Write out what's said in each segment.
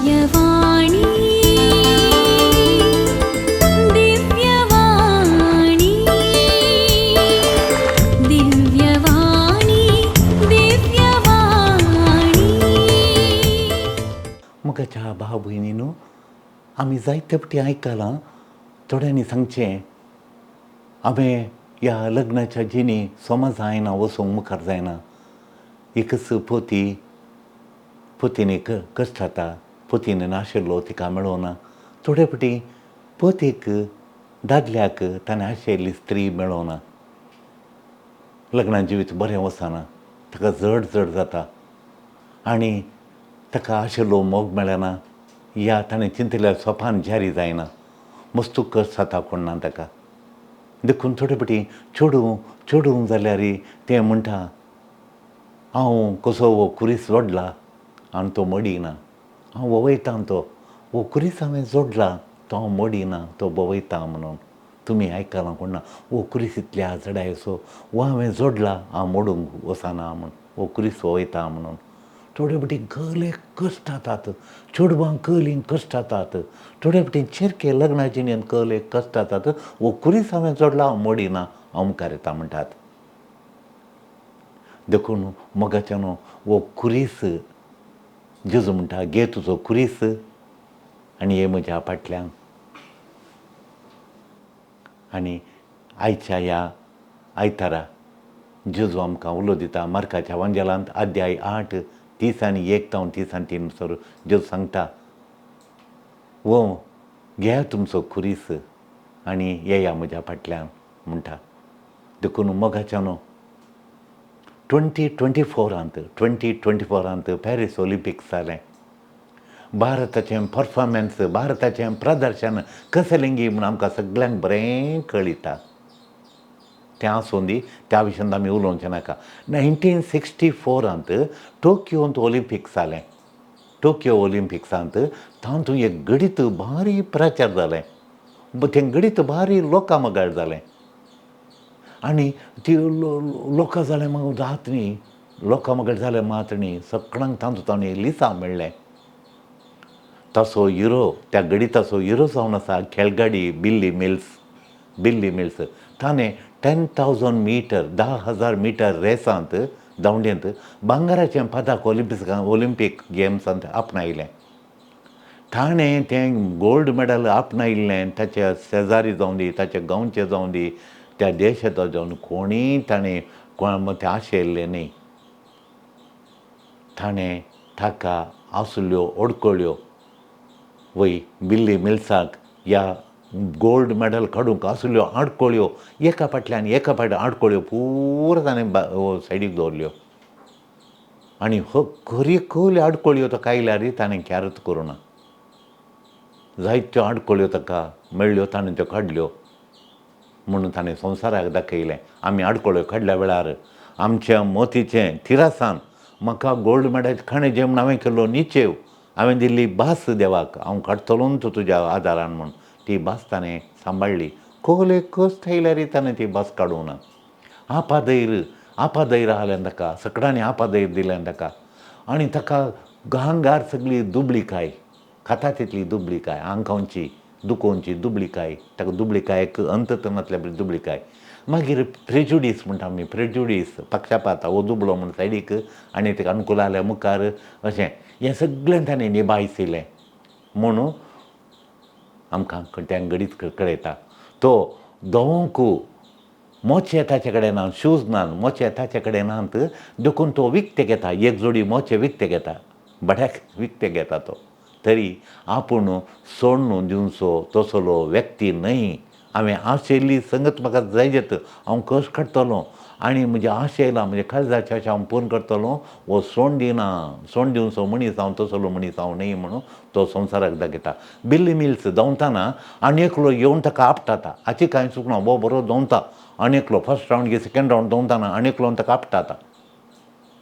दिव्यवाणी, दिव्यवाणी, दिव्यवाणी, दिव्यवाणी. मोगाच्या भाव भयणीनो, आमी जायते फावटी आयकलां थोड्यांनी सांगचें, हांवें ह्या लग्नाच्या जिणी सोमा जायना, वचूंक मुखार जायना. एकच पोती, पोतीन कश्ट जाता, पोतीन नाशिल्लो तिका मेळोना. थोडे फावटी पोतीक, दादल्याक ताणें आशिल्ली स्त्री मेळोना, लग्ना जिवीत बरें वचना, ताका जड जड जाता आनी ताका आशिल्लो मोग मेळना, या ताणें चिंतिल्ल्या सोपान जारी जायना, मस्तू कश्ट जाता कोण ना ताका. देखून थोडे फावटी चेडूं चेडूं जाल्यार तें म्हणटा, हांव कसो हो खुरीस जोडला आनी तो मोडिना, हांव वोवयता तो हो खुरीस हांवें जोडला तो हांव मोडिना, तो भोंवयता म्हणून. तुमी आयकलां कोण ना, हो खुरीस इतल्या जडायेचो हो हांवें जोडला, हांव मोडूंक वचना म्हूण, हो खुरीस वोवयता म्हणून. थोडे फावटी गले कश्ट जातात, चेडवां कलीं कश्ट जातात, थोडे फावटी चेरके लग्ना जिणेंत कले कश्ट जातात. हो खुरीस हांवें जोडला, हांव मोडिना, हांव मुखार येता म्हणटात. देखून मोगाच्यान हो खुरीस, जेजू म्हणटा, घे तुजो खुरीस आनी ये म्हज्या फाटल्यान. आनी आयच्या ह्या आयतारा जेजू आमकां उलो दिता. मार्काच्या वांजेलांत अध्याय 8 31 जावन 33 सर जेजू सांगता, वो घेया तुमचो खुरीस आनी येया म्हज्या फाटल्यान म्हणटा. देखून मोगाच्यान 2024 पॅरीस ऑलिम्पिक्स जालें. भारताचें परफॉर्मन्स, भारताचें प्रदर्शन कसलें म्हूण आमकां सगल्यांक बरें कळिता. तें आसूं दी, त्या विशयांत आमी उलोवचें नाका. 1964 टोकियोंत ऑलिम्पिक्स जालें. टोकियो ऑलिम्पिक्सांत तातूंत एक गणीत भारी प्रचार जालें, तें गणीत भारी लोकां मगाळ जालें आनी ती लोकां जालें मागीर जात न्ही, लोकां मगाळ जालें मात न्ही, सगळ्यांक तातूंत ताणें लिसांव मेळ्ळें. ताचो हिरो, त्या गणिताचो हिरो जावन आसा खेळगाडी बिल्ली मिल्स. बिल्ली मिल्स ताणें 10,000 मिटर, 10,000 मिटर रेसांत धांवडेंत भांगराचें पदक ऑलिम्पीक गेम्सांत आपणायलें. ताणें तें गोल्ड मेडल आपणायिल्लें. ताच्या शेजारी जावं दी, ताच्या गांवचे जावं दी, त्या देशाचो जावन कोणीय ताणें कोण तें आशयल्लें न्ही. ताणें ताका आसल्यो अडकळ्यो वय बिल्ली मिल्साक ह्या गोल्ड मेडल काडूंक आसल्यो आडकळ्यो, एका फाटल्यान एका फाटल्यान आडकळ्यो पुरो ताणें सायडीक दवरल्यो आनी हो खरी खोल आडकळ्यो ताका आयल्यार ताणें क्यारत करूं ना. जायत्यो आडकळ्यो ताका मेळ्ळ्यो, ताणें त्यो काडल्यो म्हणून ताणें संवसाराक दाखयलें. आमी आडकळ्यो काडल्या वेळार आमच्या मोतीचें थिरासान म्हाका गोल्ड मेडल खाणें जें म्हूण हांवें केल्लो निचेव, हांवें दिल्ली भास देवाक, हांव काडटलो तूं तुज्या आदारान म्हूण, ती भास ताणें सांबाळ्ळी. कोहले कश्ट आयल्यार ताणें ती भास काडूंक ना. आपादैर आपादैर आहलें ताका, सगळ्यांनी आपादैर दिलें ताका आनी ताका गांगार सगळी दुबळीकाय खाता तितली दुबळीकाय, आंग खावची दुखोवची दुबळीकाय, ताका दुबळीकायक अंत नासल्या बरी दुबळीकाय. मागीर प्रेजुडीस म्हणटा आमी, प्रेजुडीस पक्षपात, हो दुबळो म्हूण सायडीक आनी ताका अनुकूल आल्या मुखार, अशें हें सगळें ताणें निभायशिल्लें म्हणून आमकां तें घडीत कळयता. तो दोंक मोचे ताचे कडेन ना, शूज ना, मोचे ताचे कडेन नात, देखून तो विकते घेता, एक जोडी मोचे विकते घेता, बड्याक विकते घेता तो. तरी आपूण सोडून दिवचो तसलो व्यक्ती न्हय. हांवें आशेल्ली संगत म्हाका जायत, हांव कश्ट काडटलो आनी म्हजें आशेलां म्हज्या काळजाचें अशें हांव पूर्ण करतलो, हो सोड दिना, सोड दिवचो मनीस हांव तसलो मनीस हांव न्हय म्हणून तो संवसाराक दाखयता. बिल्ली मिल्स धांवतना आनी एकलो येवन ताका आपटाता, हाची कांय चूक ना, हो बरो धांवता आनी एकलो फर्स्ट रावंड घे सेकेंड रावंड धांवतना आनी एकलो ताका आपटाता,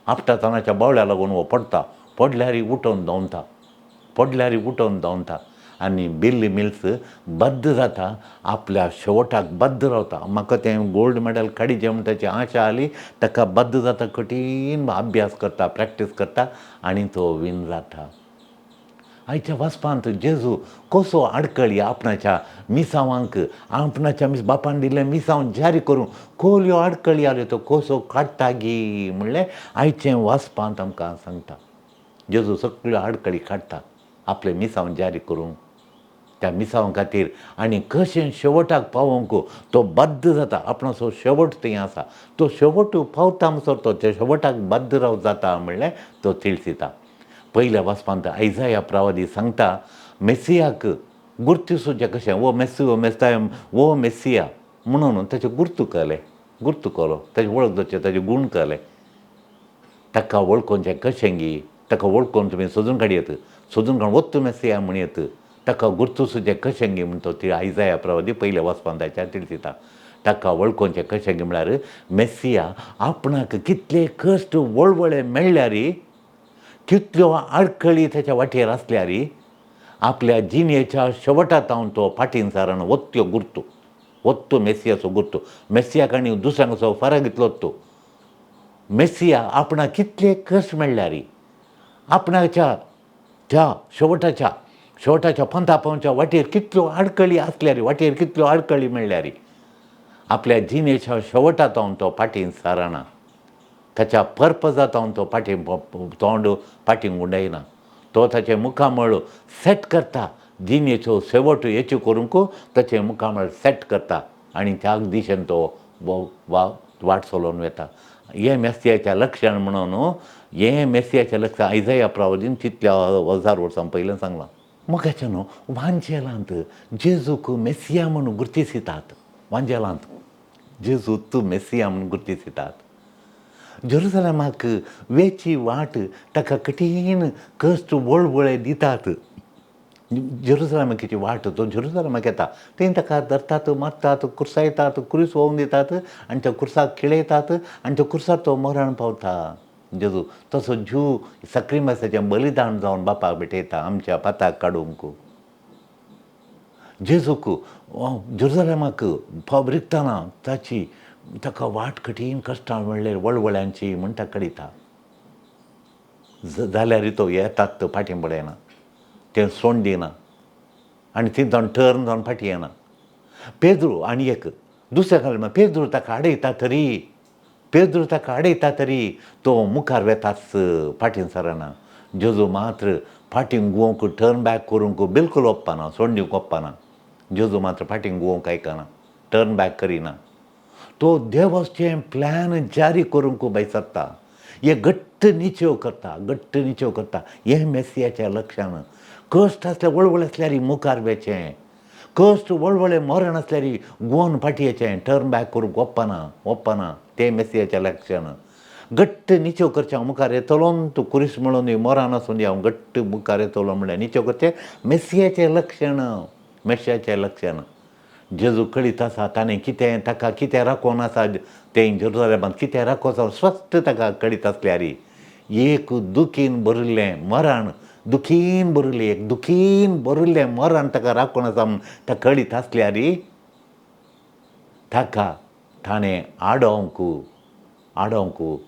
आपटातानाच्या बावळ्या लागून हो पडटा, पडल्यार उठोवन धांवता, पडल्यार उठोवन धांवता आनी बिल्ली मिल्स बद्द जाता, आपल्या शेवटाक बद्द रावता. म्हाका तें गोल्ड मेडल काडीचें म्हूण ताची आशा आसली, ताका बद्द जाता, कठीण अभ्यास करता, प्रॅक्टीस करता आनी तो विन जाता. आयच्या वाचपांत जेजू कसो आडकळी आपणाच्या मिसावांक, आपणाच्या मिस बापान दिल्लें मिसांव जारी करूं कोल्यो आडकळी आल्यो तो कसो काडटा गी म्हणलें आयचें वाचपांत आमकां सांगता. जेजू सगळ्यो आडकळी काडटा आपलें मिसांव जारी करूंक, त्या मिसांव खातीर, आनी कशें शेवटाक पावोवंक तो बद्द जाता. आपणाचो शेवट थंय आसा, तो शेवट पावता म्हणसर तो त्या शेवटाक बद्द राव जाता म्हणलें तो तिळसिता. पयल्या वाचपांत आयजाया प्रवादी सांगता मेसियाक गुर्तिसूचें कशें, वो मेस्सी, वो मेस्ताय, वो मेसिया म्हणून ताचें गुर्तू कळ्ळें, गुर्तू कलो, ताजें वळख जावचें, ताजे गूण कळ्ळे. ताका वळखोवचें कशें गी, ताका वळखून तुमी सोदून काडयेत, सोदून काडून वत्तू मेसिया म्हणयेत, ताका गुर्तुसूचें कशें गी म्हण तो ती आयजाया प्रवादी पयल्या वाचपांत ताच्या तिळसिता. ताका वळखोवचें कशें गी म्हळ्यार मेसिया आपणाक कितले कश्ट वळवळे मेळ्ळ्यार, कितल्यो आडखळी ताच्या वाटेर आसल्यार आपल्या जिणेच्या शेवटा तावन तो फाटीन सारण वत्यो गुर्तू, वत्तो मेसियाचो गुर्तू. मेसियाक आनी दुसऱ्यांचो फरक इतलो तो मेसिया आपणाक कितले कश्ट मेळ्ळ्यार आपणाच्या त्या शेवटाच्या शेवटाच्या पंथा पावच्या वाटेर कितल्यो आडखळी आसल्यार, वाटेर कितल्यो आडखळी मेळ्ळ्यार आपल्या जिणेच्या शेवटा तावन तो फाटीन सारना, ताच्या पर्पजा तावन तो फाटीं तोंड फाटीं गुंडायना, तो ताचें मुखामळ सेट करता. जिणेचो शेवट हेच्यो करूंक ताचें मुखामळ सेट करता आनी त्या दिशेन तो वाट चलोवन वता. हें मेसियाचें लक्षण म्हणून, हें मेसियाचें लक्षण आयजाया प्रवादीन तितल्या हजार वर्सां पयलें सांगलां. मोगाचें न्हू, वांजेलांत जेजूक मेसिया म्हणून गुर्तिसितात. वांजेलांत जेजू तूं मेसिया म्हणून गुर्तिसितात. जेरुसलेमाक वेची वाट ताका कठीण कश्ट वळवळे दितात. जेरुसलेमाची वाट, तो जेरुसलेमाक येता थंय ताका धरतात, मारतात, कुर्सायतात, कुरीस व्होवन दितात आनी त्या कुर्साक खिळयतात आनी त्या कुर्सार तो मरण पावता. जेजू तसो जीव सक्रिमासाचें बलिदान जावन बापाक भेटयता आमच्या पाताक काडूंक. जेजूक जेरुसलेमाक रिगतना ताची ताका वाट कठीण कश्टां मेळ्ळे वळवळ्यांची म्हण ताका कळयता. जाल्यार तो येतात तो फाटीं पडना, तें सोड दिना आनी थंय जावन टर्न जावन फाटीं येना. पेद्रू आनी एक दुसऱ्या खाल पेद्रू ताका आडयता तरी, पेद्रू ताका आडयता तरी तो मुखार वेताच, फाटीं सरना. जेजू मात्र फाटीं गुवोंक टर्न बॅक करूंक बिलकूल वचपाना, सोड दिवंक वचपाना. जेजू मात्र फाटीं गुवोंक आयकना, टर्न बॅक करिना. तो देवाचें प्लॅन जारी करूंक बैसता, हे घट्ट निचेव करता, घट्ट निचेव करता. हें मेसियाच्या लक्षण. कश्ट आसल्यार वळवळ आसल्यार मुखार वेचें, कश्ट वळवळे मरण आसल्यार गोवन फाटीं येचें, टर्न बॅक करूंक वचपाना, वचपाना. तें मेसियाचें लक्षण. घट्ट निचेव करचें, हांव मुखार येतलो, तूं कुरीस म्हणून मरण आसूं दी, हांव घट्ट मुखार येतलो म्हणल्यार निचेव करचें मेसियाचें लक्षण, मेसियाचें लक्षण. जेजू कळीत आसा ताणें कितें ताका कितें राखोवन आसा तें जेरुजलेमांत कितें राखोवन आसा स्पश्ट ताका कळीत आसल्यार एक दुखीन भरिल्लें मरण, दुखीन भरिल्लें एक दुखीन भरिल्लें मरण ताका राखोवन आसा म्हूण ताका कळीत आसल्यार ताका ताणें आडोवंक, आडोवंक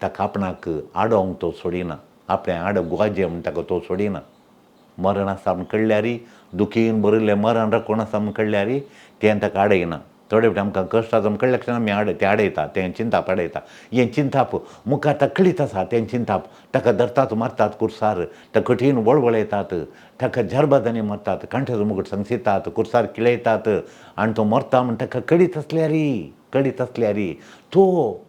ताका आपणाक आडोवंक तो सोडिना, आपणें आड गुवाजें म्हूण ताका तो सोडिना. मरण आसा म्हूण कळ्ळ्यार, दुखीन भरिल्लें मरण राखोवन आसा म्हूण कळ्ळ्यार तें ताका आडयना. थोडे फावटी आमकां कश्ट आसा म्हूण कळ्ळ्या क्षण आमी आड तें आडयता, तें चिंताप आडयता. हें चिंताप मुखार ताका कळीत आसा, तें चिंताप ताका धरतात, मारतात कुर्सार, ताका कठीण वळवळयतात, ताका जरबाजांनी मारतात, कांठ्याचो मुकुट संगसितात, कुर्सार किळयतात आनी तो मरता म्हूण ताका कळीत आसल्यार, कळीत आसल्यार तो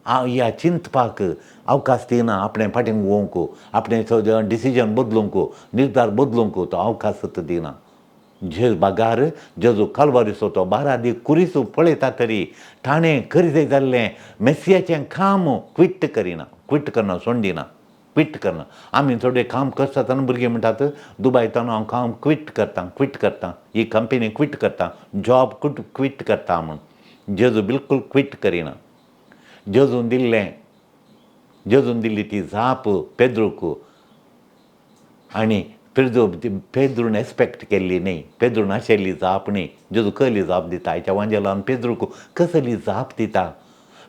ह्या चिंतपाक अवकाश दिना. आपणें फाटीं गुवोवंक, आपणें डिसिजन बदलूंक, निर्धार बदलूंक तो अवकाश दिना. जे बागार जेजू कालवारीचो तो बारादी कुरीसू पळयता तरी ताणें खरेदी जाल्लें मेसियाचें काम क्विट करिना, क्विट करना, सोड दिना, क्विट करना. आमी थोडे काम करता आसतना भुरगीं म्हणटात दुबायतान हांव काम क्विट करता, क्विट करता, ही कंपनी क्विट करता, जॉब क्विट करता म्हूण. जेजू बिलकूल क्विट करिना. जेजून दिल्लें, जेजून दिल्ली ती जाप पेद्रूक आनी पेद्रू पेद्रून एक्सपेक्ट केल्ली न्ही, पेद्रून आशिल्ली जाप न्ही. जेजू कसली जाप दिता आयच्या वांजेलान पेद्रूक कसली जाप दिता.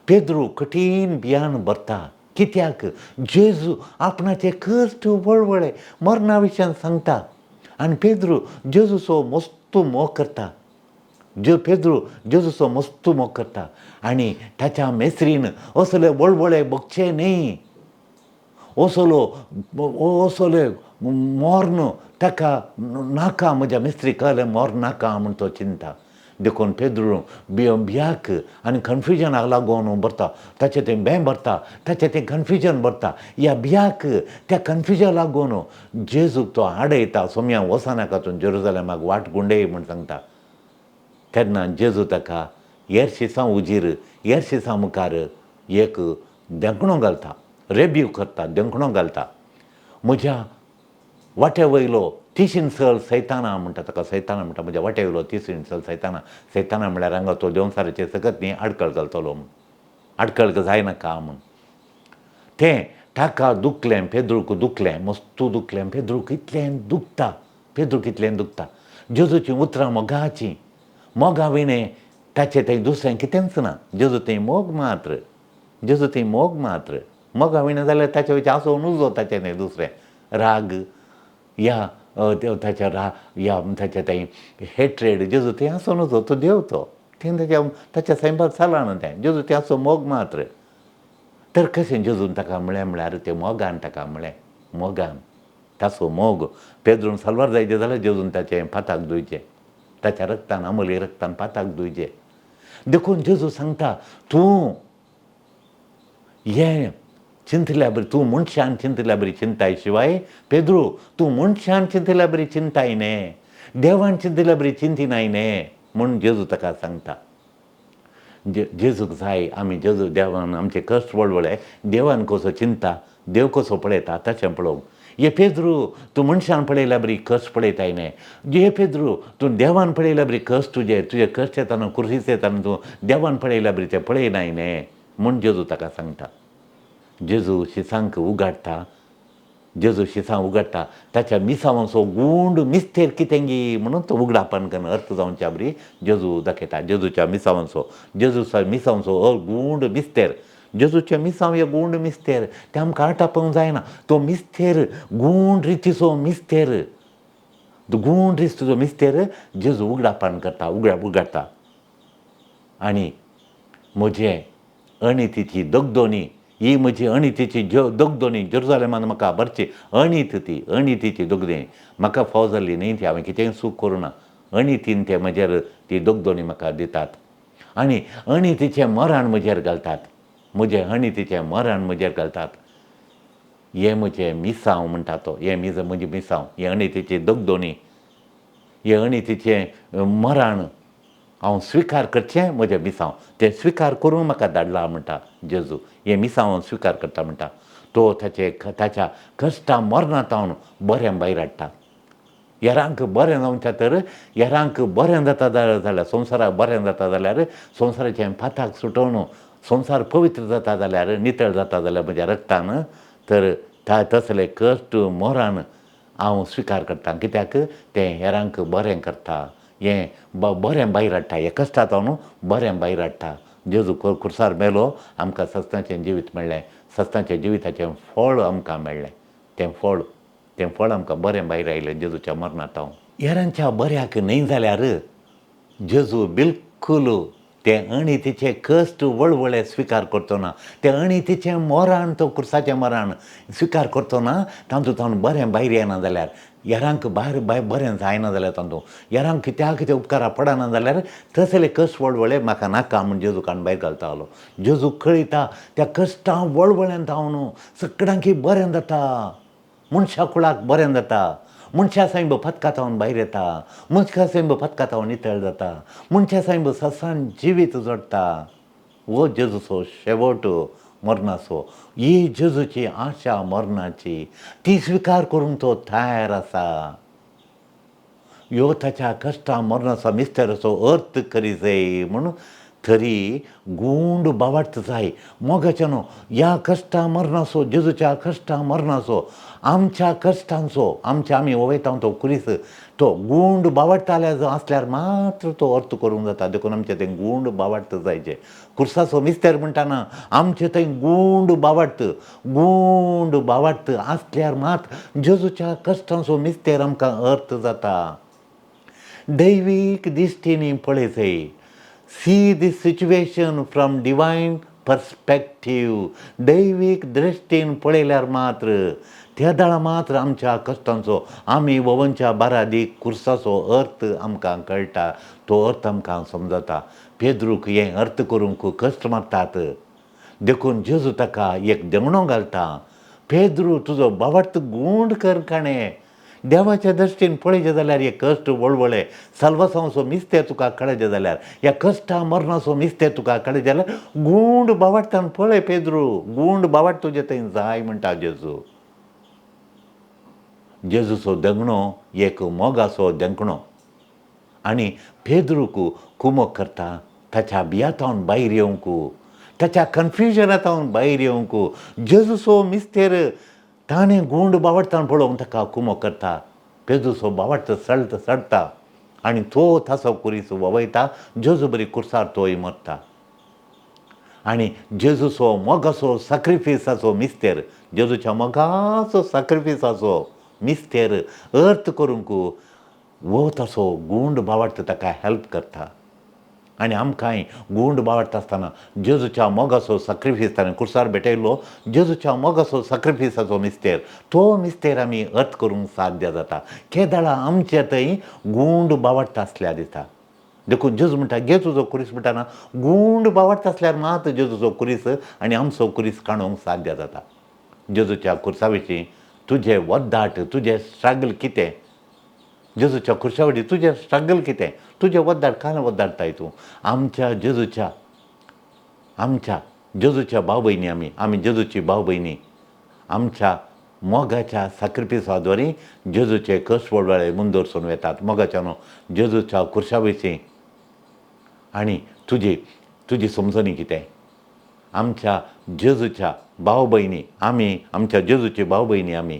पेद्रू कठीण बियान भरता, कित्याक जेजू आपणाचे कश्ट वळवळे मरणा विशयान सांगता आनी पेद्रू जेजूचो मस्तू मोग करता. पेद्रू जेजूचो मस्तू मोग करता आनी ताच्या मेस्त्रीन असले वळवळे बगचे न्ही, असलो असले मोर्न ताका नाका, म्हज्या मिस्त्रीक कहलें मोर्न नाका म्हूण तो चिंता. देखून पेद्रू भियाक आनी कन्फ्युजनाक लागून भरता, ताचें तें बें भरता, ताचें तें कन्फ्युजन भरता. ह्या भियाक त्या कन्फ्युजन लागून जेजूक तो आडयता, सोमया वचनाका तूं जेरुजलेमाक, वाट गुंडय म्हूण सांगता. तेन्ना जेजू ताका येरशिसां उजीर येरशिसां मुखार एक देंकणो घालता, रेब्यू करता, देंकणो घालता. म्हज्या वाटे वयलो तिशीन सल सैताना म्हणटा ताका, सैताना म्हणटा, म्हज्या वाटे वयलो तिशीन सल सैताना. सैताना म्हणल्यार हांगा तो देंवचाराचेर सकत न्ही आडकळ घालतलो म्हूण, आडकळ जायनाका म्हूण. तें ताका दुखलें, पेद्रूक दुखलें, मस्तू दुखलें. पेद्रूक इतलें दुखता, पेद्रूक इतलें दुखता. जेजूचीं उतरां मोगाचीं, मोगा विणें ताचें थंय दुसरें कितेंच ना. जेजू थंय मोग मात्र, जेजू थंय मोग मात्र. मोगा विणें जाल्यार ताचे वयचें आसूं नुजो ताचें न्हय दुसरें राग या ताच्या राग या ताच्या थंय हेट्रेड जेजू थंय आसूं नुजो, तो देव तो थंय ताच्या ताच्या सैमाक चलना तें. जेजू थंय आसूं मोग मात्र. तर कशें जेजून ताका म्हळें म्हळ्यार तें मोगान ताका म्हळें, मोगान ताचो मोग. पेद्रून साल्वार जायचें जाल्यार जेजून ताचें पाताक धुयचें, ताच्या रक्तान अमली रक्तान पाताक धुयचें. देखून जेजू सांगता तूं हें चिंतल्या बरी, तूं मनशान चिंतल्या बरी चिंताय शिवाय पेद्रू तूं मनशान चिंतल्या बरी चिंताय न्हे, देवान चिंतल्या बरी चिंतिनाय न्हे म्हूण जेजू ताका सांगता. जेजूक जाय आमी जेजू देवान आमचे कश्ट वळवळे देवान कसो चिंता, देव कसो पळयता तशें पळोवंक. हे पेद्रू तूं मनशान पळयल्या बरी कश्ट पळयताय न्हे, हे पेद्रू तूं देवान पळयल्या बरी कश्ट तुजे तुजे कश्ट येताना कुर्सीस येताना तूं देवान पळयल्या बरी तें पळयनाय न्हे म्हूण जेजू ताका सांगता. जेजू शिसांक उगाडटा, जेजू शिसां उगाडटा ताच्या मिसावांचो गूंड मिस्तेर कितेंगी म्हणून तो उगडापण करून अर्थ जावच्या बरी जेजू दाखयता. जेजूच्या मिसावांचो, जेजूच्या मिसावांचो गूंड मिस्तेर, जेजूच्या मिसांव हे गूंड मिस्तेर तें आमकां आटापूंक जायना. तो मिस्तेर गूंड रितीचो मिस्तेर, गूंड रितीचो मिस्तेर जेजू उगडापण करता, उगाडटा. आनी म्हजे अणितीची दगदोनी, ही म्हजी अणितीची दगदोनी जेरुजलेमान म्हाका भरची अणीत, ती अणितीची दगदोनी म्हाका फाव जाल्ली न्ही, ती हांवें कितेंय चूक करूं ना, अणितीन ते म्हजेर ती दगदोनी म्हाका दितात आनी अणितीचें मरण म्हजेर घालतात, म्हजें अणितीचें मरण म्हजेर घालतात. हें म्हजें मिसांव म्हणटा तो, हें म्हजें मिसांव, हें अणितीची दगदोनी, हें अणितीचें मरण हांव स्विकार करचें म्हजें मिसांव, तें स्विकार करूंक म्हाका धाडला म्हणटा जेजू. हें मिसांव हांव स्विकार करता म्हणटा. तो ताचे ताच्या कश्टां मरणांत हांव बरें भायर हाडटा. हेरांक बरें जावचें तर हेरांक बरें जाता जाल्यार, संवसाराक बरें जाता जाल्यार, संवसाराचें पाताक सुटोवन संवसार पवित्र जाता जाल्यार, नितळ जाता जाल्यार म्हज्या रक्तान, तर तसले कश्ट मरण हांव स्विकार करता. कित्याक तें हेरांक बरें करता, हें बरें भायर हाडटा, हें कश्टांत हांव बरें भायर हाडटा. जेजू खुर्सार मेलो, आमकां सस्ताचें जिवीत मेळ्ळें, सस्ताचें जिविताचें फळ आमकां मेळ्ळें, तें फळ, तें फळ आमकां बरें भायर आयलें जेजूच्या मरणांत. हांव हेरांच्या बऱ्याक न्हय जाल्यार जेजू बिलकूल तें अणितीचे कश्ट वळवळे स्विकार करचो ना, तें अणितीचें मरण, तो खुर्साचें मरण स्विकार करचो ना, तातूंत हांव बरें भायर येना जाल्यार, हेरांक भायर भायर बरें जायना जाल्यार, तातूंत हेरांक कित्याक कितें उपकारा पडना जाल्यार तसले कश्ट वळवळे म्हाका नाका म्हूण जेजू कान भायर घालतालो. जेजू कळयता त्या कश्टां वळवळ्यांत हांव सगळ्यांकी बरें जाता, मनशा कुळाक बरें जाता, मनशा सैंब पथकातावन भायर येता, मनशा सैंब पथकातावन नितळ जाता, मनशा सैंब ससान जिवीत जोडटा. हो जेजूचो शेवट मरणाचो, ही जेजूची आशा मरणाची, ती स्विकार करूंक तो तयार आसा. ह्यो ताच्या कश्टां मरणाचो मिस्तेराचो अर्थ करी जाय म्हूण तरी गूंड बावाट जाय मोगाच्या न्हू. ह्या कश्टां मरणाचो, जेजूच्या कश्टां मरणाचो आमच्या कश्टांचो आमच्या आमी वयता तो कुरीस तो गूंड बावडटाले जो आसल्यार मात्र तो अर्थ करूंक जाता. देखून आमचें तें गूंड बावडत जायचें. कुर्साचो मिस्तेर म्हणटाना आमचें थंय गूंड बावडत, गूंड बावडत आसल्यार मात जेजूच्या कश्टांचो मिस्तेर आमकां अर्थ जाता. दैवीक दिश्टीनी पळयचें. See the situation from divine perspective. दैवीक दृश्टीन पळयल्यार मात्र त्या दाळा मात्र आमच्या कश्टांचो आमी ववनच्या बारादीक कुर्साचो अर्थ आमकां कळटा, तो अर्थ आमकां समजता. पेद्रूक हें अर्थ करूंक कश्ट मारतात, देखून जेजू ताका एक देंगणो घालता. पेद्रू तुजो बावडत गूंड कर काणें. देवाच्या दृश्टीन पळयचें जाल्यार हे कश्ट वळवळे साल्वासांवचो मिस्तेर तुका कळचें जाल्यार, ह्या कश्टा मरणाचो मिस्तेर तुका कळचें जाल्यार गूंड बावडटान पळय पेद्रू, गूंड बावड तुजें थंय जाय म्हणटा जेजू. जेजूचो देंगणो एक मोगाचो देंकणो आनी पेद्रूक कुमक करता ताच्या भियातावन भायर येवंक, ताच्या कन्फ्युजनातावन भायर येवंक. जेजूचो मिस्तेर ताणें गूंड बावडटान पळोवंक ताका कुमक करता. पेजूचो बावडत चडता चडटा आनी तो ताचो कुरीस ववयता. जेजू बरी कुर्सार तोय मरता. आनी जेजूचो मोगाचो साक्रिफिसाचो मिस्तेर, जेजूच्या मोगाचो साक्रिफिसाचो मिस्तेर अर्थ करूंक वो ताचो गूंड बावडत ताका हेल्प करता. आनी आमकांय गूंड बावडटा आसतना जेजूच्या मोगाचो साक्रिफीस ताणें कुर्सार भेटयलो, जेजूच्या मोगाचो साक्रिफिसाचो मिस्तेर, तो मिस्तेर आमी अर्थ करूंक साध्य जाता. केदाळा आमचे थंय गूंड बावडटा आसल्यार दिता. देखून जेजू म्हणटा घे तुजो कुरीस म्हणटाना गूंड बावडटा आसल्यार मात जेजूचो कुरीस आनी आमचो कुरीस काडूंक साध्य जाता. जेजूच्या कुर्सा विशीं तुजें वद्दाट, तुजें स्ट्रगल कितें? जेजूच्या कुर्सा वयली तुजें स्ट्रगल कितें? तुजें वद्दाट कांय वद्दाडटाय तूं? आमच्या जेजूच्या, आमच्या जेजूच्या भाव भयणी आमी, आमी जेजूची भाव भयणी आमच्या मोगाच्या साक्रिफिसा द्वारे जेजूचे कश्ट वळवळे मुंदरसून वेतात. मोगाच्या न्हू जेजूच्या कुर्सा विशीं आनी तुजी तुजी समजणी कितें? आमच्या जेजूच्या भाव भयणी आमी, आमच्या जेजूची भाव भयणी आमी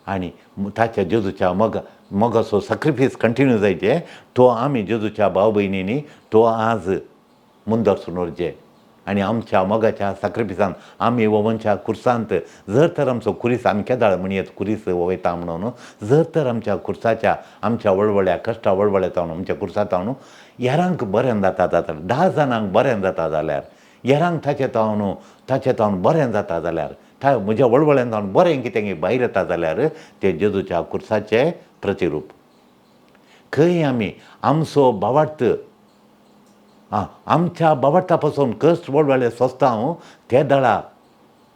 आनी ताच्या जेजूच्या मोगा मोगाचो साक्रिफीस कंटिन्यू जायचे तो आमी जेजूच्या भाव भयणींनी तो आज मुंदरसून व्हरचे. आनी आमच्या मोगाच्या साक्रिफिसान आमी वोवनच्या कुर्सांत जर तर आमचो कुरीस आमी केदाळ म्हणयेत कुरीस वयता म्हणून, जर तर आमच्या कुर्साच्या आमच्या वळवळ्या कश्टा वळवळ्या जावन आमच्या कुर्सा जावन हेरांक बरें जाता जाल्यार, 10 जाणांक बरें जाता जाल्यार, हेरांक ताचे तावन ताचे तावन बरें जाता जाल्यार, म्हज्या वळवळ्यान जावन बरें कितें भायर येता जाल्यार ते जेजूच्या कुर्साचें प्रतिरूप. खंय आमी आमचो बावार्थ आमच्या बावडटा पासून कश्ट वळवळे सोंसता हांव ते दळा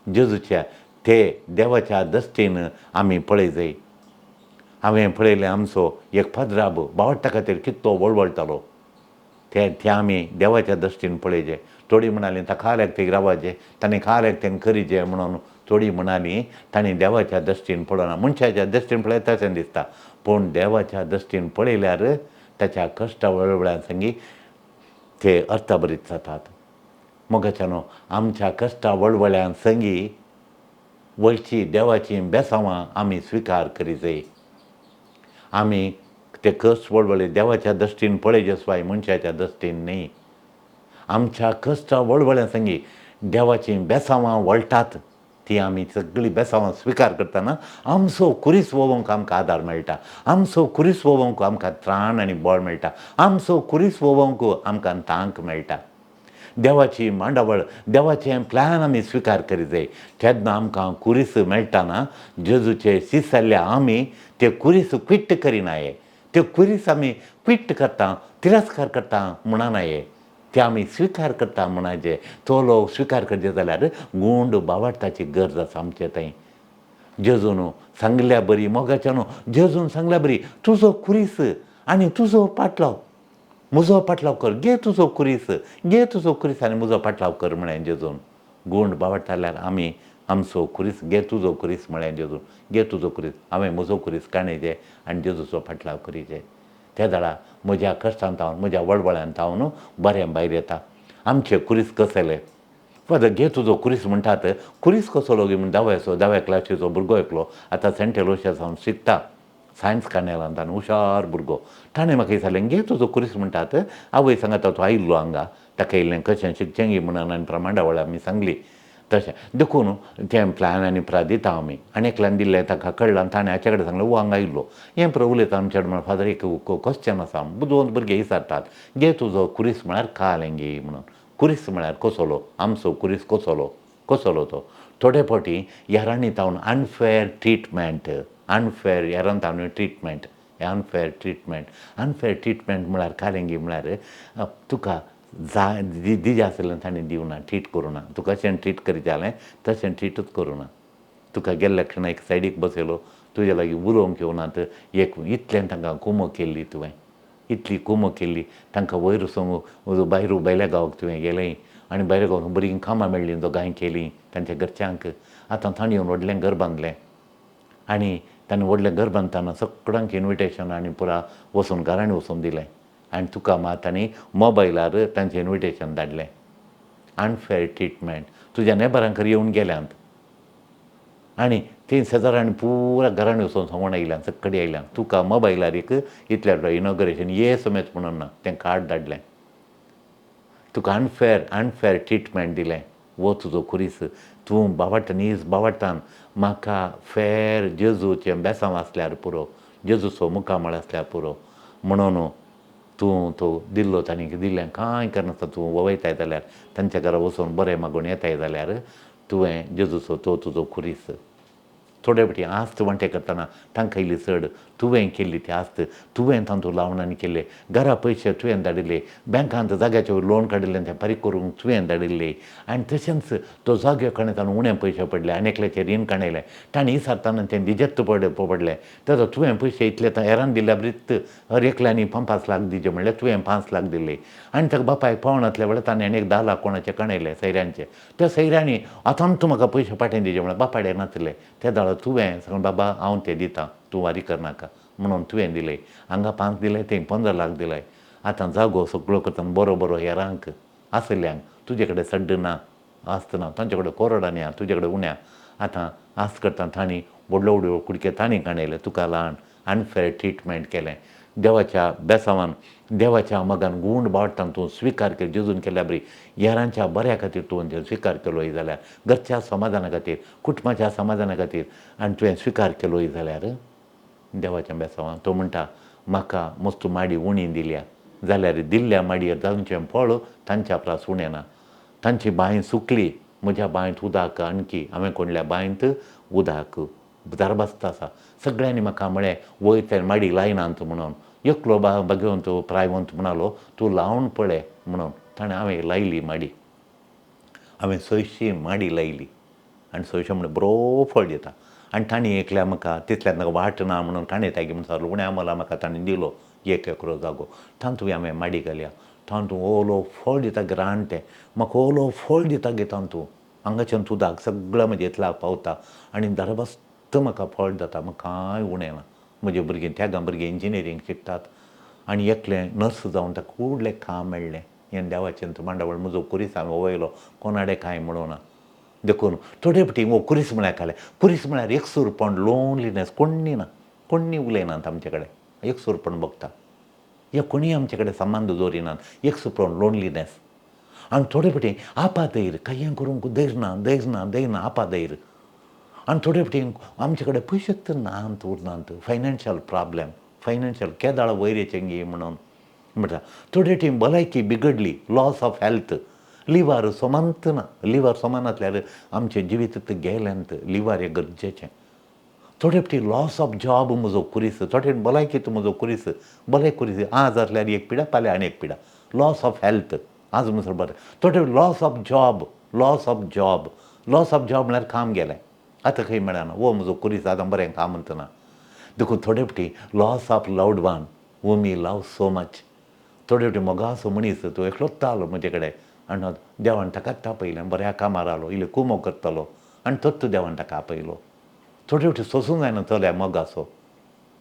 जेजूच्या ते देवाच्या दश्टीन आमी पळय जाय. हांवें पळयलें आमचो एक पाद्राब बावडटा खातीर कितलो वळवळटालो ते ते आमी देवाच्या दश्टीन पळयचे. थोडी म्हणाली ताका खाल रावाचें, ताणें खाल तें करीचें म्हणून थोडी म्हणाली. ताणें देवाच्या दश्टीन पळोवना, मनशाच्या दश्टीन पळयता तशें दिसता, पूण देवाच्या दश्टीन पळयल्यार ताच्या कश्टा वळवळ्यां संगी ते अर्थाभरीत जातात. मोगाच्यानो आमच्या कश्टा वळवळ्यां संगी वळची देवाचीं बेसांवां आमी स्विकार करी जाय. आमी ते कश्ट वळवळे देवाच्या दश्टीन पळयचे शिवाय मनशाच्या दश्टीन न्ही. आमच्या कश्टा वळवळ्यां संगी देवाचीं बेसांवां वळटात ती आमी सगळीं बेसांवां स्विकार करतना आमचो कुरीस वोवंक आमकां आदार मेळटा, आमचो कुरीस वोवंक आमकां त्राण आनी बळ मेळटा, आमचो कुरीस वोवंक आमकां तांक मेळटा. देवाची मांडावळ, देवाचें प्लॅन आमी स्विकार करी जाय. तेन्ना आमकां कुरीस मेळटाना जेजूचे शीस जाल्ल्या आमी ते कुरीस क्विट करिनाये, ते कुरीस आमी क्विट करता, तिरस्कार करता म्हणनाये, ते आमी स्विकार करता म्हणाचे. तो लोक स्विकार करचे जाल्यार गूंड बावडटाची गरज आसा आमचे थंय. जेजून सांगल्या बरी मोगाच्या न्हू, जेजून सांगल्या बरी तुजो कुरीस आनी तुजो पाटलाव म्हजो पाटलाव कर, घे तुजो कुरीस, घे तुजो कुरीस आनी म्हजो पाटलाव कर म्हळें जेजून. गूंड बावडटा जाल्यार आमी आमचो कुरीस घे तुजो कुरीस म्हळें जेजून, घे तुजो कुरीस, हांवें म्हजो कुरीस काणयचे आनी जेजूचो पाटलाव करीचे. त्या दळा म्हज्या कश्टान तावन म्हज्या वळवळ्यान तावन बरें भायर येता. आमचे कुरीस कसले फादर घे तुजो खुरीस म्हणटात. खुरीस कसो गे म्हूण दाव्याचो दाव्या क्लासीचो भुरगो एकलो आतां सेंट एलोशियसावन शिकता सायन्स कानेलांत आनी हुशार भुरगो. ताणें म्हाका विचारलें घे तुजो खुरीस म्हणटात. आवय सांगता तो आयिल्लो हांगा ताका इल्लें कशें शिकचें गी म्हणून आनी प्रमाणावळ आमी सांगली तशें. देखून तें प्लॅन आनी प्रा दिता आमी. आनी एकल्यान दिल्लें ताका कळ्ळां आनी ताणें हाचे कडेन सांगलें वो हांगा आयिल्लो. हें प्र उलयता आमचे कडेन. फादर एक क्वेश्चन आसा, बुदवंत भुरगे विचारतात घे तुजो खुरीस म्हळ्यार कालें गे म्हणून. खुरीस म्हळ्यार कसलो आमचो खुरीस कसलो कसलो तो थोडे फावटी हेरांनी तावन unfair treatment, unfair हेरान तावन treatment, unfair treatment, unfair treatment म्हळ्यार कालें गे म्हळ्यार तुका जाय दिजे आसलें ताणें दिवना, ट्रीट करूं ना. तुका कशें ट्रीट करीत जालें तशें ट्रिटूच करूं ना. तुका गेल्ल्या खिणा एक सायडीक बसयलो, तुज्या लागीं उलोवंक येवनात एक इतलें तांकां कुमो केल्ली तुवें, इतली कुमो केल्ली तांकां वयर वचूंक भायर भायल्या गांवाक तुवें गेलें आनी भायल्या गांवाक बरीं कामां मेळ्ळीं दोगांय केलीं तांच्या घरच्यांक. आतां तांणी येवन व्हडलें घर बांदलें आनी तांणी व्हडलें घर बांदतना सगळ्यांक इन्विटेशन आनी पुरा वचून घरांनी वचून दिलें आनी तुका मात तांणी मोबायलार तांचें इन्विटेशन धाडलें. Unfair treatment. तुज्या नेबरांक येवन गेल्यांत आनी तीं शेजाऱ्यांनी पुरा घरांनी वचून सांगून आयल्यान सगळी आयल्यान. तुका मोबायलार एक इतल्या इनॉग्रेशन ये समेत म्हणून ना तें कार्ड धाडलें. तुका अनफेर अनफेर ट्रिटमेंट दिलें. वो तुजो खुरीस तूं बावडटा नीज बावडटान म्हाका फेर जेजूचें बेसांव आसल्यार पुरो, जेजूचो मुखामळ आसल्यार पुरो म्हणून तूं तो दिल्लो तांणी दिल्लें कांय करनासतना तूं वयताय जाल्यार तांच्या घरा वचून बरें मागून येताय जाल्यार तुवें जेजूचो तो तुजो खुरीस. थोडे फावटी आस्त वांटे करतना तांकां इल्ली चड तुवें केल्ली ती आस्त तुवें तातूंत लावन आनी केल्ले घरा पयशे तुवें धाडिल्ले, बँकांत जाग्याचेर लोन काडिल्लें तें फारीक करूंक तुवें धाडिल्ले आनी तशेंच तो जाग्यो काडून उणें पयशे पडले आनी एकल्याचें रीण काडलें ताणें विचारतना तें दिजेत पडलें. तेजो तुवें पयशे इतले हेरान दिल्या ब्रीत हर एकल्यांनी 5 लाख दिजे म्हणल्यार तुवें 5 लाख दिल्ले आनी ताका बापायक पावनातल्या वेळार ताणें आनी एक 10 लाख कोणाचे काडले सैऱ्यांचे. त्या सैऱ्यांनी आतां तूं म्हाका पयशे पाटें दिजे म्हणल्यार बापायडे नासले त्या दाळा तुवें सांगलें बाबा हांव तें दितां तूं वारी करनाका म्हणून तुवें दिलें. हांगा 5 दिले थंय 15 लाख दिले. आतां जागो सगळो करतना बरो बरो हेरांक आसल्यांक तुजे कडेन सड्ड ना आसतना तांचे कडेन कोरडांनी आहा तुजे कडेन उण्या. आतां आस करतना तांणी व्हडलो व्हडलो कुडके तांणी काडले तुका ल्हान अनफेर ट्रिटमेंट केलें. देवाच्या बेसावान देवाच्या मोगान गूंड बावडटान तूं स्विकार केलो जेजून केल्या बरी हेरांच्या बऱ्या खातीर तूं तें स्विकार केलो जाल्यार घरच्या समाधाना खातीर कुटुंबाच्या समाधाना खातीर आनी तुवें स्विकार केलो जाल्यार देवाच्या बेसावान तो म्हणटा म्हाका मस्त माडी उणी दिल्या जाल्यार दिल्ल्या माडयेर तांचें फळ तांच्या प्रास उणें ना. तांची बांय सुकली म्हज्या बांयत उदक आणकी हांवें कोणल्या बांयत उदक दारबास्त आसा. सगळ्यांनी म्हाका म्हळें वयर ते माडी लायनात म्हणून एकलो भाग्यवंत प्रायवंत म्हणालो तूं लावन पळय म्हणून ताणें हांवें लायली माडी. हांवें 600 माडी लायली आनी 600 म्हणल्यार बरो फळ दिता. आनी तांणी एकल्या म्हाका तितल्यान म्हाका वाट ना म्हणून काणयता म्हूण सांगलो उण्या मोला म्हाका ताणें दिलो 1 एकरो जागो. तातूंत हांवें माडी घाल्या तातूंत ओलो फळ दिता ग्रान तें म्हाका ओलो फळ दिता गे तातूंत हांगाच्यान उदक सगळें म्हजें इतल्याक पावता आनी दरबस्त म्हाका फळ जाता म्हाका कांय उणें ना. म्हजे भुरगीं त्यागां भुरगीं इंजिनियरींग शिकतात आनी एकलें नर्स जावन ताका व्हडलें काम मेळ्ळें. हें देवाचें मांडावळ म्हजो खुरीस हांवें वयलो कोणाडे कांय म्हणूना. देखून थोडे फावटी हो खुरीस म्हळ्यार काडलें. खुरीस म्हळ्यार एकसूरपण, लोनलीनेस, कोण्णी ना, कोण्णी उलयनात आमचे कडेन, एकसूरपण भोगता या कोणीय आमचे कडेन संबंद दवरिनात, एकसूरपण, लोनलीनेस. आनी थोडे फावटी आपाधैर कांय करूंक धैर्य ना, धैर्य ना, धैर्य ना, आपाधैर. आनी थोडे फावटी आमचे कडेन पयशेच नात उरनात, फायनान्शियल प्रॉब्लेम, फायनान्शियल केदाळ वयर येचें गे म्हणून म्हणटा. थोडे फावटी भलायकी बिगडली, लॉस ऑफ हेल्थ, लिव्हर सोमांत ना, लिव्हर सोमान नासल्यार आमचें जिवीत गेलें, लिव्हर हें गरजेचें. थोडे फावटी लॉस ऑफ जॉब म्हजो खुरीस, थोडे फावटी भलायकी म्हजो खुरीस, भलायकी खुरीस आज आसल्यार एक पिडा फाल्यां आनी एक पिडा, लॉस ऑफ हेल्थ आज म्हणसर बरें. थोडे फावटी loss of job, loss of job, loss of job म्हळ्यार काम गेलें आतां खंय मेळना, हो म्हजो खुरीस आतां बरें काम म्हणतना. देखून थोडे फावटी loss of loved one whom we love so much. थोडे फावटी मोगाचो मनीस तो एकलोच आलो म्हजे कडेन आनी देवान ताकाच आपयलें, बऱ्या कामार आलो, इल्लो कुमो करतालो आनी तोच देवान ताका आपयलो. थोडे फावटी सोंसूंक जायना चल्या मोगाचो,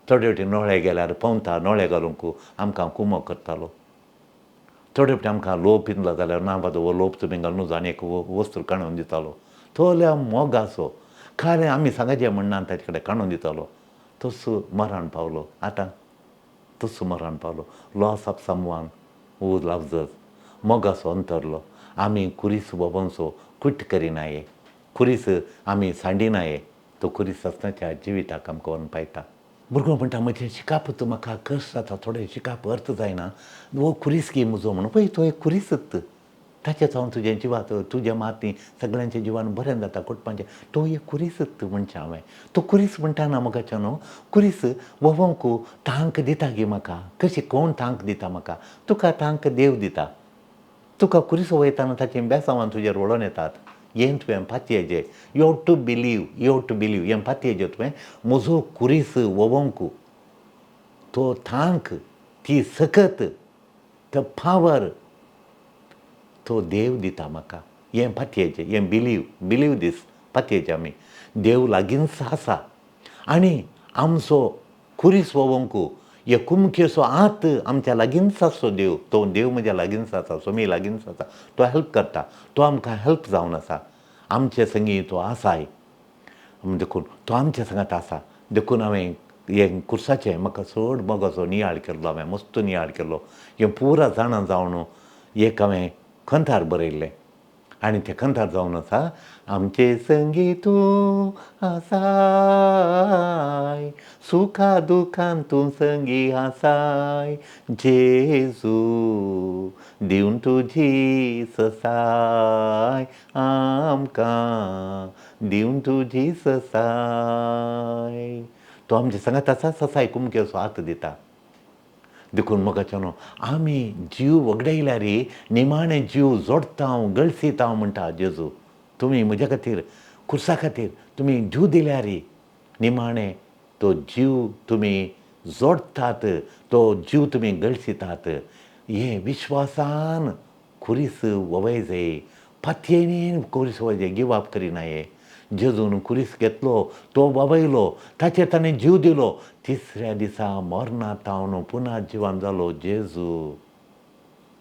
थोडे फावटी नोळे गेल्यार पोंवता नोळे घालूंक आमकां कुमो करतालो. थोडे फावटी आमकां लोप पिंदलो जाल्यार ना बाजू हो लोप तुमी घालून आनी एक वस्तू काडून दितालो. तोल्या मोगाचो खरें आमी सांगाचें म्हणना ताचे कडेन काडून दितालो. तसो मरण पावलो आतां, तसो मरण पावलो. Loss of someone who loves us, मोगाचो अंतरलो. आमी कुरीस भोंवचो क्विट करिनाये, कुरीस आमी सांडिनाये. तो कुरीस आसनाच्या जिविताक आमकां व्हरून पायता. भुरगो म्हणटा म्हजें शिकापूच म्हाका कश्ट जाता, थोडें शिकाप अर्थ जायना, हो कुरीस गी म्हजो म्हणून. पळय तो एक कुरीसच, ताचें जावन तुजें जिवाक तुजें माती सगळ्यांच्या जिवान बरें जाता कुटुंबाचें. तो एक कुरीसच म्हणचें हांवें. तो कुरीस म्हणटा ना मोगाच्या न्हू, कुरीस वोवोंक तांक दिता गी म्हाका. कशी कोण तांक दिता म्हाका? तुका तांक देव दिता. तुका कुरीस वयताना ताचीं बेसांवान तुजेर वळोन येतात. हें तुवें पातयेचें, you have to believe, you have to believe. हें पातयेचें तुवें म्हजो कुरीस वोवोंक तो तांक, ती सकत, तो पावर तो देव दिता म्हाका. हें पातयेचें, हें बिलीव, बिलीव दीस पातयेचें. आमी देव लागींच आसा आनी आमचो कुरीस वोवोंक हे कुमकेचो हात आमच्या लागींच आसचो देव. तो देव म्हज्या लागींच आसा, सोमी लागींच आसा. तो हेल्प करता, तो आमकां हेल्प जावन आसा, आमचे संगी तो आसाय. देखून तो आमच्या सांगात आसा. देखून हांवें हें कुर्साचें म्हाका चड मोगाचो नियाळ केल्लो, हांवें मस्त नियाळ केल्लो. हें पुरा जाणा जावन एक हांवें कंतार बरयल्लें आनी तें कंतार जावन आसा, आमचे संगी तूं आसाय, सुखा दुखान तूं संगी आसाय, जेजू दिवन तुजी ससाय आमकां, दिवन तुजी ससाय. तो आमचे सांगात आसा, ससाय कुमकेचो हात दिता. देखून मोगाच्या न्हू, आमी जीव वगडायल्यार निमाणें जीव जोडटा हांव, गळसीता हांव म्हणटा जेजू. तुमी म्हज्या खातीर खुर्सा खातीर तुमी जीव दिल्यार निमाणें तो जीव तुमी जोडटात, तो जीव तुमी गळसीतात. हें विश्वासान खुरीस ववय जाय, पातयेन खुरीस वय जाय, गिव अप करिनाये. जेजून खुरीस घेतलो, तो ववयलो, ताचेर ताणें जीव दिलो. तिसऱ्या दिसा मरणा तावन पुनः जिवन जालो जेजू.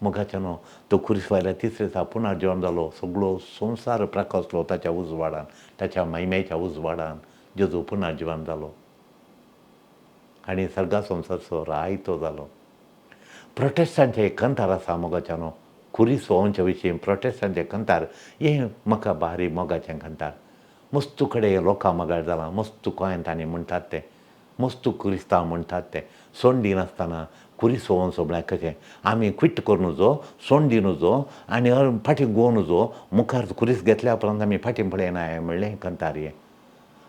मोगाच्या न्हू, तो खुरीस वयल्या तिसऱ्या दिसा पुनः जिवन जालो. सगळो संवसार प्रकासलो ताच्या उजवाडान, ताच्या महिमेच्या उजवाडान जेजू पुनः जिवन जालो आनी सर्गा संवसारचो रायतो जालो. प्रोटेस्टांचे एक कंतार आसा मोगाच्या न्हू, खुरीस वोवच्या विशीं प्रोटेस्टांचे कंतार. हें म्हाका बारी मोगाचें कंतार. मस्तू कडेन लोकां मोगाळ जालां, मस्तू गोंयांत तांणी म्हणटात तें, मस्तू क्रिस्तांव म्हणटात तें. सोंड दिनासतना खुरीस वोवचो म्हळ्यार कशें? आमी क्विट करूं नजो, सोंड दिवं नजो आनी फाटीं गोवं नजो. मुखार खुरीस घेतल्या उपरांत आमी फाटीं पळयनाय म्हणलें कंतार हें.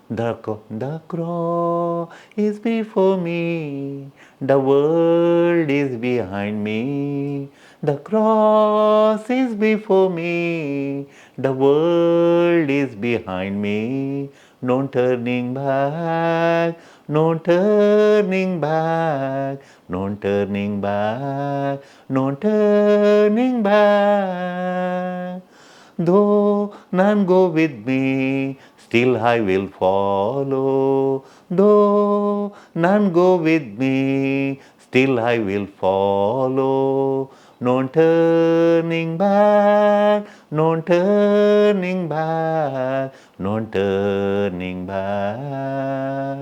The cross is before me, the world is behind me. The cross is before me, the world is behind me. No turning back, no turning back, no turning back, no turning back. Though none go with me, still I will follow. Though none go with me, still I will follow. No turning back, no turning back, no turning back.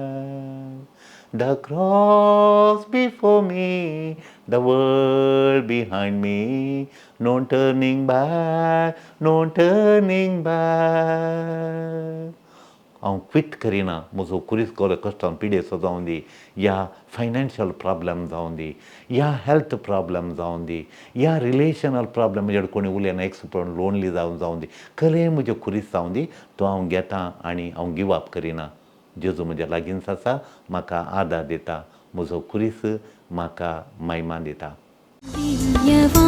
The cross before me, the world behind me, no turning back, no turning back. हांव quit करिना म्हजो खुरीस कसलो कश्टान पिडेचो जावं दी, या financial problem जावं दी, या हेल्थ प्रॉब्लम जावं दी, या रिलेशनल प्रॉब्लम म्हजे कोणी उलयना एक्सपण लोनली जावन जावं दी, कसलेय म्हजें खुरीस जावं दी, तो हांव घेता आनी हांव गिव अप करिना. जेजू म्हज्या लागींच आसा, म्हाका आदार दिता, म्हजो खुरीस म्हाका महिमा दिता. दिव्यवाणी.